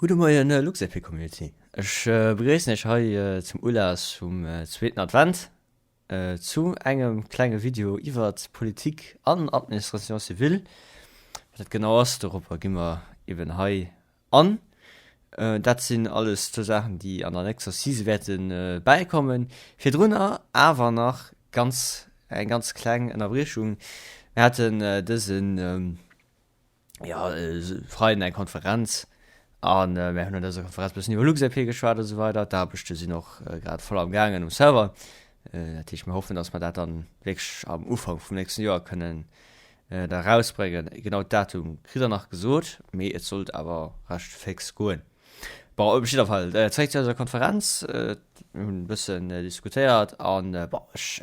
Gudde Moien LuxLP Community. Ech begréissen iech hei zum Ulass vum zweeten Advent zu engem klenge Video iwwert Politik an Administration civile. Wat dat genau ass, doropper gi mer eben hei an. Dat sinn alles zwou Saachen, déi an der nächster Season wäerte bäikommen. Virdrunner awer nach ganz eng ganz kleng Ënnerbriechung. Mir haten dësen jo, Freiden eng Konferenz an mir hunn an dëser Konferenz bëssen iwwer LuxLP geschwat a sou weider. D'Aarbechte sinn och grad voll am gaangen um Server. Dat heescht, mir hoffen, datt mer dat dann wierklech am Ufank vum nächsten Joer kënnen da rausbréngen. Genaut Datum kritt der nach gesot, mee et sollt awer recht féx goen. Bon, op jidder Fall, zréck zu eiser Konferenz. Mir hunn e bëssen diskutéiert an, bon, ech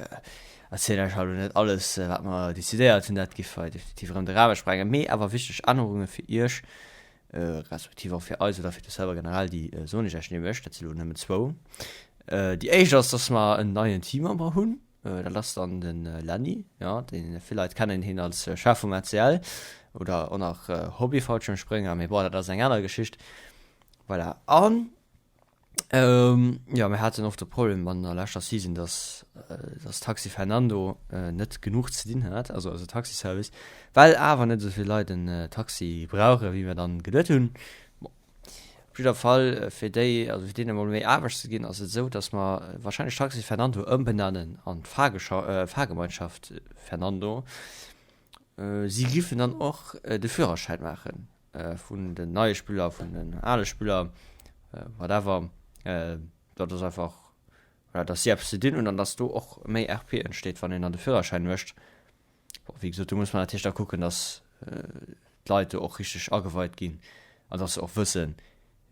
erzielen iech elo net alles, wat mer decidéiert hunn, dat giff hei definitiv erëm de Rahme sprengen, mee awer wichteg Ännerunge fir iech, respektiv och fir eis oder fir de Server generell, déi soen ech iech nämlech, dat si lo nëmmen zwou. Déi éischt ass, dass mer en neien Teammember hunn. Dat ass dann de Lenny, jo, dee vill Leit kennen hien als Chef vum ACL oder och nach Hobby-Fallschirmsprénger, mee bon, dat ass eng aner Geschicht. Voilà, an jo, mir haten och de Problem an der leschter Season, dass dass Taxi Fernando net genuch ze dinn hat, also eise Taxiservice, well awer net esou vill Leit en Taxi brauchen, wéi mir dann geduet hunn. Bon. Op jidder Fall, fir déi, also fir deenen emol méi Aarbecht ze ginn, ass et esou, datt mer wahrscheinlech Taxi Fernando ëmbenennen an d'Fahrgemeinschaft Fernando. Si giffen dann och de Führerschäin maache vun den neie Spiller, vun den ale Spiller, whatever. Dat ass einfach, voilà, datt si eppes ze dinn hunn an datt do och méi RP entsteet, wann een dann de Führerschäin mécht. Bon, wéi gesot, do muss man natierlech da kucken, dass d'Leit do och richteg ageweit ginn an dass se och wëssen,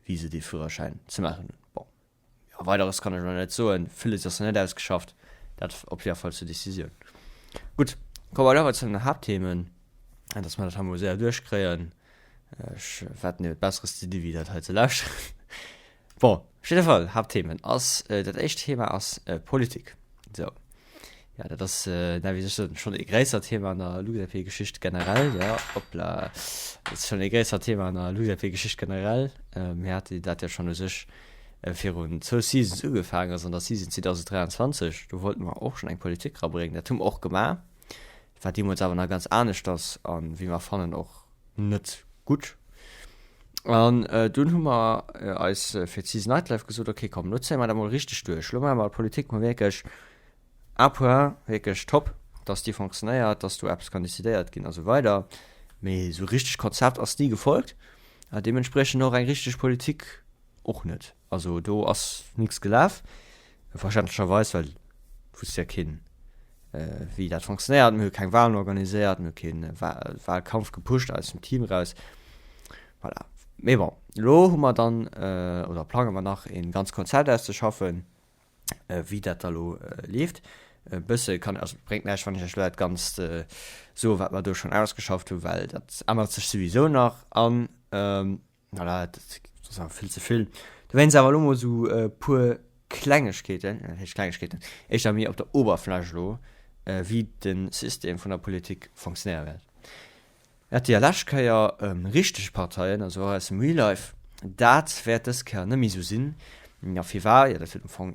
wéi se dee Führerschäin ze maachen hunn. Bon, jo, Weideres kann ech elo net soen. Villes ass nach net ausgeschafft. Dat op jidder Fall zur Decisioun. Gutt, komme mer elo awer zu den Haaptthemen, dass mer dat hei mol séier duerchkréien. Ech wetten, Dir huet Besseres ze di wéi dat hei ze lauschteren. Bon, op jidder Fall, Haaptthemen ass, dat éischt Thema ass Politik. Sou, ja, dat ass, na, wéi soll ech soen, schonn e gréissert Thema an der LuxLP-Geschicht generell, ja, hoppla, dat ass schonn e gréissert Thema an der LuxLP-Geschicht generell. Mir hate dat jo schonn u sech virun zwou Seasons ugefaangen, also an der Season 2023, do wollte mer och schonn eng Politik rabréngen. Dat hu mer och gemaach, war deemools awer nach ganz aneschters an, wéi mer fannen, och net gutt. An dunn hu mer eis fir d'Season Nightlife gesot, ok komm, lo zéie mer dat mol richteg duerch, lo maache mer d'Politik mol wierklech à point, wierklech top, dass déi fonctionnéiert, dass do eppes kann decidéiert ginn a sou weider. Mee esou richteg Konzept ass ni gefolgt a deementspriechend och eng richteg Politik och net. Also do ass nix gelaf, verständlecherweis, well et wusst jo keen, wéi dat fonctionnéiert. Mir hu keng Wahlen organiséiert, mir hu kee Wahlkampf gepusht aus dem Team eraus. Voilà. Mee bon, elo hu mer dann, oder plange mer nach e ganz Konzept auszeschaffen, wéi dat da lo leeft. E bësse kann, also et bréngt näischt, wann ech iech elo dat Ganzt soen, wat mer do schonn ausgeschafft hunn, well dat ännert sech souwisou nach. An Voilà, dat ass awer vill ze vill. Dowéinst awer elo mol esou e puer Klengegkeeten, dat heescht Klengegkeeten, éischter méi op der Oberfläch elo, wéi de System vun der Politik fonctionnéiere wäert. Mir hate jo lescht Kéier richteg Parteien, also och aus dem Real Life. Dat wäert dës Kéier net méi esou sinn. Jo, firwat? Jo, dat huet am Fong,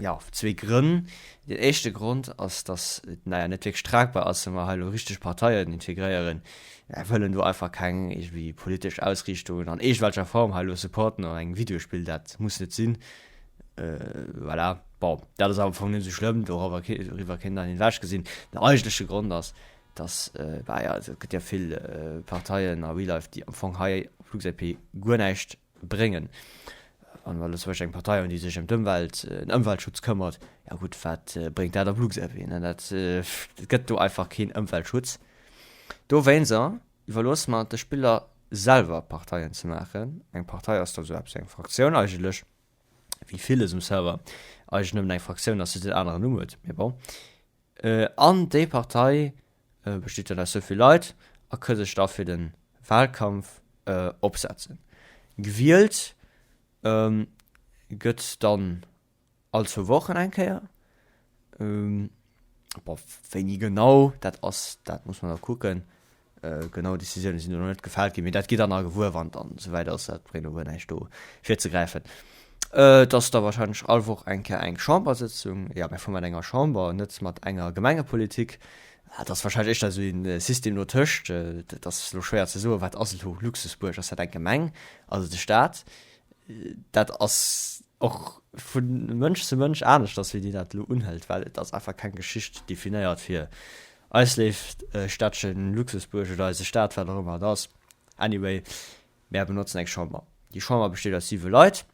jo, zwee Grënn. Deen éischte Grond ass, datt et, naja, net wierklech tragbar ass, wa mer hei elo richteg Parteien integréieren, Mär wëllen do einfach keng iergendwéi politesch Ausriichtungen an iergendwelcher Form hei elo supporten an engem Videospill, dat muss net sinn. Voilà, bon, dat ass awer am Fong net esou schlëmm, doriwwer kéint een ewech gesinn. Den eigentleche Grond ass, dass, bah jo, et gëtt jo vill Parteien a Real Life, déi am Fong hei op LuxLP guer näischt bréngen. Wann mer elo zum Beispill eng Partei hunn, déi sech ëm d'Ëmwelt, den Ëmweltschutz këmmert, jo gutt, wat bréngt dat op LuxLP, ne? Dat, et gëtt do einfach keen Ëmweltschutz. Dowéinster iwwerloosse mer et de Spiller selwer Parteien ze maachen. Eng Partei ass da sou eppes wéi eng Fraktioun eigentlech, wéi villes um Server eigentlech nëmmen eng Fraktioun ass, just en aneren Numm huet, mee bon. An déi Partei besteet dann aus sou vill Leit a ka sech da fir de Wahlkampf opsetzen. Gewielt gëtt dann all zwou Wochen eng Kéier. Bon, wéini genau dat ass, dat muss man da kucken. Genau Decisioune sinn do nach net gefält ginn, mee dat gitt der nach gewuer, wann et dann esouwäit ass. Dat bréngt elo guer näischt do virzegräifen. Et ass da warscheinlech all Woch eng Kéier eng Chambersëtzung. Jo, mir fu mat enger Chamber, net mat enger Gemengepolitik. Dat ass warscheinlech éischter esou ee System dotëscht. Dat ass elo schwéier ze soen, wat ass elo Luxusbuerg? Ass dat eng Gemeng? Ass et e Staat? Dat ass och vu Mënsch zu Mënsch aneschters, wéi dir dat elo unhëlt, well et ass einfach keng Geschicht definéiert fir eis léift Städtchen Luxusbuerg oder eise Staat, wat och ëmmer et ass. Anyway, mär benotzen eng Chamber. Déi Chamber besteet aus siwe Leit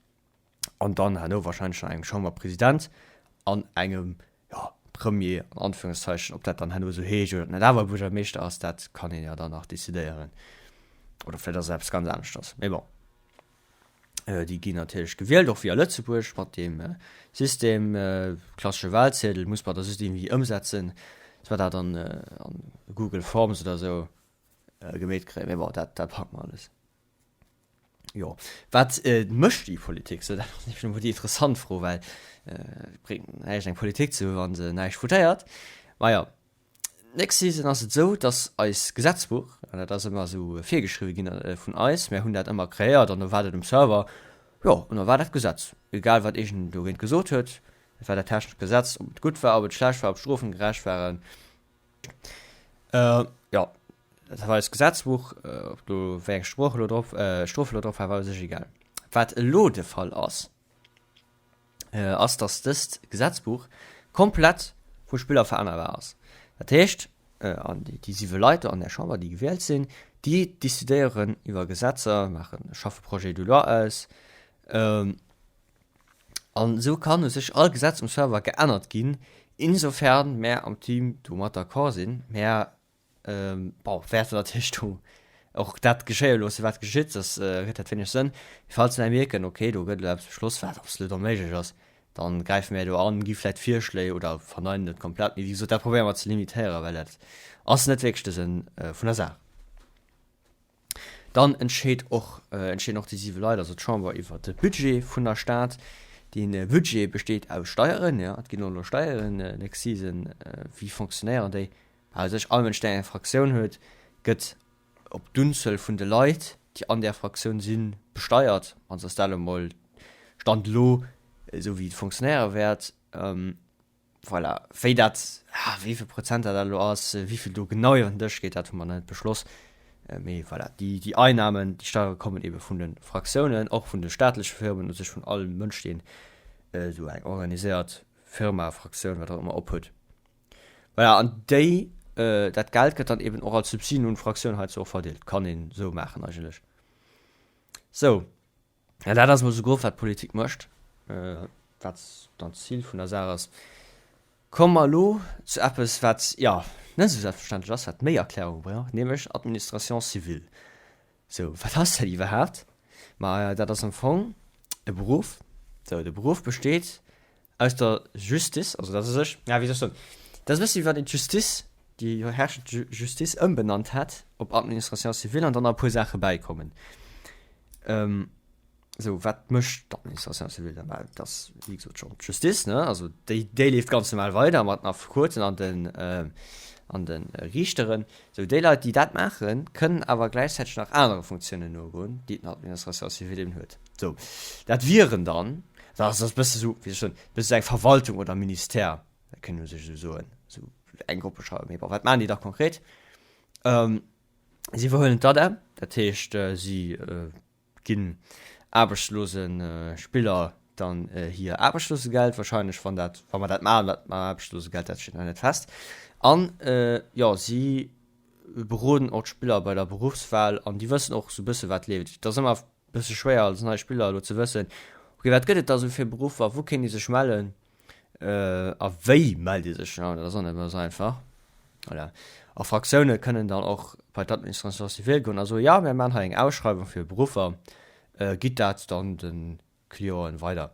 an dann herno wahrscheinlech nach engem Chamberpresident an engem, jo, Premier an Anführungszeichen. Ob dat dann herno esou heescht oder net awer Buergermeeschter ass, dat kann een jo dann nach decidéieren. Oder vläicht ass et eppes ganz aneschters. Mee bon. Déi ginn natierlech gewielt, och wéi a Lëtzebuerg, mat deem System, klassesche Wahlziedel, muss mer da just iergendwéi ëmsetzen, dass mer dat an Google Forms oder esou gemeet kréien. Mee bon, dat dat packe mer alles. Jo, wat mécht déi Politik sou? Dat ass nämlech emol déi interessant Fro, well et bréngt näischt eng Politik ze hu wa se näischt votéiert. Majo, Next Season ass et esou, dass eis Gesetzbuch, an dat ass ëmmer esou virgeschriwwe ginn vun eis, mär hunn dat ëmmer kreéiert an da war dat um Server, jo, an da war dat Gesetz, egal wat iergendeen dogéint gesot huet, et war dat technescht Gesetz, ob et gutt war, ob et schlecht war, ob d'Strofen gerecht waren, jo, dat war eist Gesetzbuch, ob do wéi eng Sprooch elo drop, Strof elo drop war, war u sech egal. Wat elo de Fall ass, ass, dass dëst Gesetzbuch komplett vu Spiller verännerbar ass. Dat heescht, an déi siwe Leit do an där Chamber, déi gewielt sinn, déi decidéieren iwwer Gesetzer, maachen, schaffe Projets de loi aus. An esou kann u sech all Gesetz um Server geännert ginn, insofern mär am Team domat d'accord sinn. Mär Bon, wäerte natierlech do och dat geschéie loosse wat geschitt, soss huet dat wéineg Sënn. Falls mär mierken, okay, do gëtt elo eppes beschloss, wat absolut onméiglech ass, dann gräife mär do an, gi vläicht Virschléi oder verneinen et komplett. Mee wéi gesot, dat probéiere mer ze limitéieren, well dat ass net wierklech de Sënn vun der Saach. Dann entscheet och, entscheeden och déi siwe Leit, also d'Chamber, iwwer de Budget vun der Stad. Dee Budget besteet aus Steieren, jo, et ginn och elo Steieren next season. Wéi fonctionnéieren déi? Well sech all Mënsch, deen eng Fraktioun huet, gëtt op d'Unzuel vun de Leit, déi an där Fraktioun sinn, besteiert. Wann s dat elo mol Stand elo esou wéi et fonctionnéiere wäert. Voilà, wéi dat, wéi vill Prozent dat elo ass, wéi vill do genau iwwer den Dësch geet, dat hu mer nach net beschloss. Mee voilà, déi, déi Einnahmen, déi Steiere kommen eebe vun de Fraktiounen, och vun de staatleche Firmen, u sech vun all Mënsch, deen esou eng organiséiert Firma, Fraktioun, wat och ëmmer, ophuet. Voilà, an déi, dat Geld gëtt dann eben och als Subsiden un d'Fraktioun heizou och verdeelt. Kann een esou maachen eigentlech. Sou, ja dat ass emol esou grof wat d'Politik mécht, wat dann d'Zil vun der Saach ass. Komme mer elo zu eppes wat, jo, net esou selbstverständlech ass, wat méi Erklärung brauch, nämlech Administration civile. Sou, wat ass dat iwwerhaapt? Ma dat ass am Fong e Beruff. Sou, de Beruff besteet aus der Justice, also dat ass u sech, ja, wéi soll ech soen, dat ass e bëssi wéi wann een d'Justice, déi herrschend Justice ëmbenannt hätt op Administration civile an dann nach e puer Saache bäikommen. Sou, wat mécht d'Administration civile dann? Well et ass, wéi gesot, schonn d'Justice, ne? Also déi, déi leeft ganz normal weider mat den Affekoten an den, an de Riichteren. Sou, déi Leit, déi dat maachen, kënnen awer gläichzäiteg nach anere Funktiounen nogoen, déi d'Administration civile eben huet. Sou, dat wieren dann, dat ass e bësse sou, wéi soll ech soen, e bësse sou eng Verwaltung oder Ministère, dat kënnt ee sech esou soen, sou eng Gruppeschreiwung. Mee bon, wat maachen déi da konkret? Si iwwerhuelen d'ADEM, dat heescht, si Ginn aarbechtslose Spiller dann hir Aarbechtslosegeld? Wahrscheinlech, wann dat, wa mer dat maachen, dat mam Aarbechtslosegeld, dat steet nach net fest. An jo, si beroden och d'Spiller bei der Beruffswahl an déi wëssen och sou bësse wat leeft. Et ass ëmmer bësse schwéier als nei Spiller elo ze wëssen, okay wat gëtt et da sou fir Beruffer, wou kéint ee sech mellen? A wéi mellt ee sech? Dat ass och net ëmmer esou einfach. Voilà. A Fraktioune kënnen dann och bei d'Administration civile goen a soen, jo, mir maachen hei eng Ausschreiwung fir Beruffer, gitt dat dann de Clienten weider.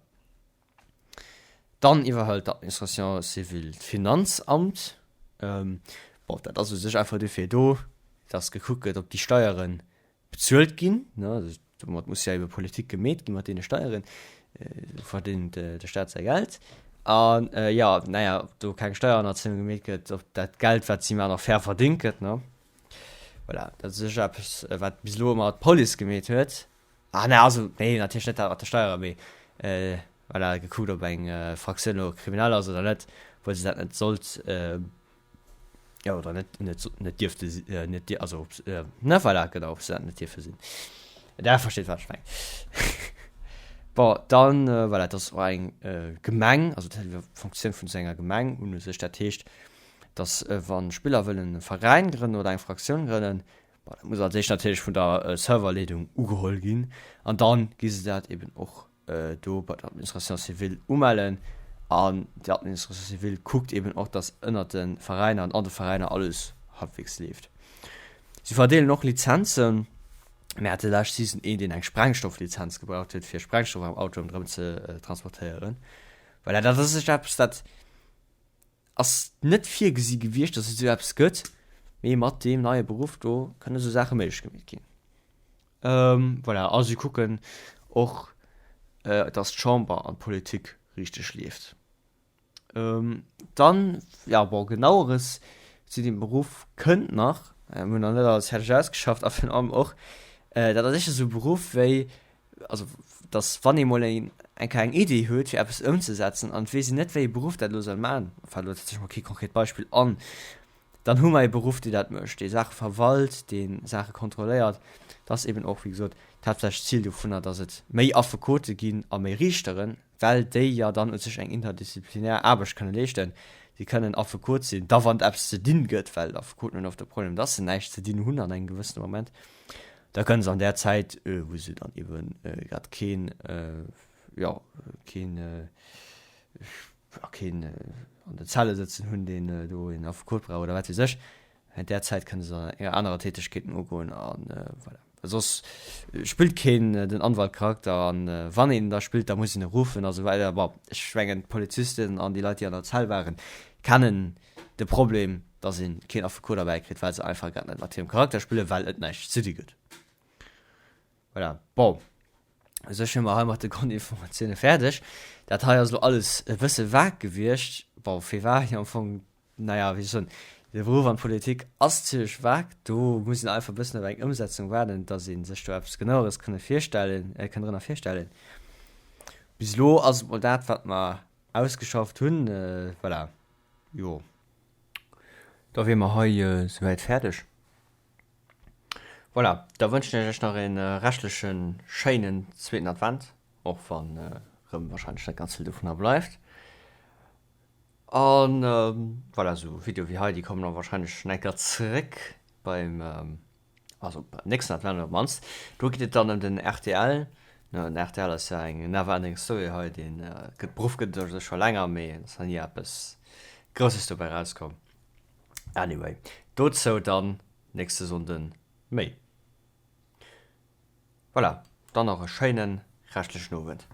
Dann iwwerhëlt d'Administration civile d'Finanzamt. Bon, dat ass u sech einfach dofir do, dass gekuckt gëtt, ob déi Steiere bezuelt ginn, ne, domat muss jo ebe Politik gemeet ginn, mat deene Steieren verdéngt de Staat säi Geld. An jo, naja, ob do keng Steierannerzéiung gemeet gëtt, ob dat Geld, wat si maachen, och fair verdéngt gëtt, ne. Voilà, dat ass sécher eppes, wat bis elo ëmmer d'Police gemeet huet. Ah, nee, also, nee, natierlech net dat mat de Steieren, mee voilà, gekuckt, ob eng Fraktioun elo kriminell ass oder net, obwuel se dat net sollt, jo, oder net, net, net dierfte si, net dir, also ob se, ne, voilà, genau, ob se dat net dierfe sinn. Der versteet, wat ech mengen. Bon, dann, voilà, dat ass och eng Gemeng, also dat huet d'Fonctioun vun esou enger Gemeng un u sech. Dat heescht, dass wa Spiller wëllen e Veräin grënnen oder eng Fraktioun grënnen, Bon, dat muss als éischt natierlech vun der Serverleedung ugeholl ginn an dann gi se dat eben och do bei der Administration civile umellen an déi Administration civile kuckt eben och, dass ënnert de Veräiner an an de Veräiner alles halbwegs leeft. Si verdeelen och Lizenzen. Mir hate lescht Season een, deen eng Sprengstofflizenz gebraucht huet, fir Sprengstoff am Auto ronderëm ze transportéieren. Voilà, dat ass eppes, dat Ass net virgesi gewiescht, dass et esou eppes gëtt, mee mat deem neie Beruff do kënnen esou Saache méiglech gemeet ginn. Voilà, a si kucken och, dass d'Chamber an d'Politik richteg leeft. Dann, jo, bon, genaueres zu deem Beruff kënnt nach. Mir hunn nach net alles fäerdeg ausgeschafft a virun allem och, dat ass éischter esou e Beruff wéi also dass wann ee mol eng Kéier eng Idee huet fir eppes ëmzesetzen an et weess een net wéi ee Beruff dat elo soll maachen, fält elo tatsächlech mol kee konkret Beispill an, dann hu mer ee Beruff dee dat mécht, dee Saache verwalt, dee Saache kontrolléiert. Dat ass eben och wéi gesot d'haaptsächlech Zil dovunner, dass et méi Affekote ginn a méi Riichteren, well déi jo dann u sech eng interdisziplinär Aarbecht kënne leeschten. Si kënnen Affekot sinn, da wann et eppes ze dinn gëtt, well Affekoten hunn oft de Problem, dass se näischt ze dinn hunn an engem gewëssene Moment. Da kënnen se an där Zäit, wou se dann ebe grad keen, jo, keen, jo, keen an der Zelle sëtzen hunn, deen do een Affekot brauch oder wat weess ech, während där Zäit kënne se dann enger anerer Tätegkeet nogoen a voilà. Well soss spillt keen den Anwaltcharakter an wann een da spillt, da muss een e ruffen a sou weider. Bon, ech mengen d'Polizisten an déi Leit, déi an der Zell waren, kennen de Problem, dass een keen Affekot derbäi kritt, well se einfach grad net mat hirem Charakter spillen, well et näischt ze di gëtt. Voilà, bon, u sech hu mer hei mat de Grondinformatioune fäerdeg. Dat hei ass elo alles e bësse vag gewiescht. Bon, firwat jo am Fong, naja, wéi soll ech soen, de Beruff an d'Politik ass zimmlech vag. Do muss een einfach e bëssen op eng Ëmsetzung waarden, dass ee sech do eppes Genaueres kënne virstellen, kënn drënner virstellen. Bis elo ass et mol dat, wat mer ausgeschafft hunn. Voilà. Jo, da wier mer hei souwäit fäerdeg. Voilà, da wënschen ech iech nach e reschtleche schéinen zweeten Advent, och wann erëm warscheinlech net ganz vill dovunner bleift. An voilà, esou Videoe wéi hei, déi kommen da warscheinlech nach eng Kéier zeréck beim. Also beim nächsten Advent op d'mannst. Do geet et dann ëm den rtl. Den rtl ass jo eng never ending story hei. Dee gëtt, Beruff gëtt et u sech scho länger, mee et ass nach ni eppes Grousses dobäi erauskomm. Anyway, dozou dann nächste Sonnde méi. Voilà, dann nach e schéine reschtlechen Owend.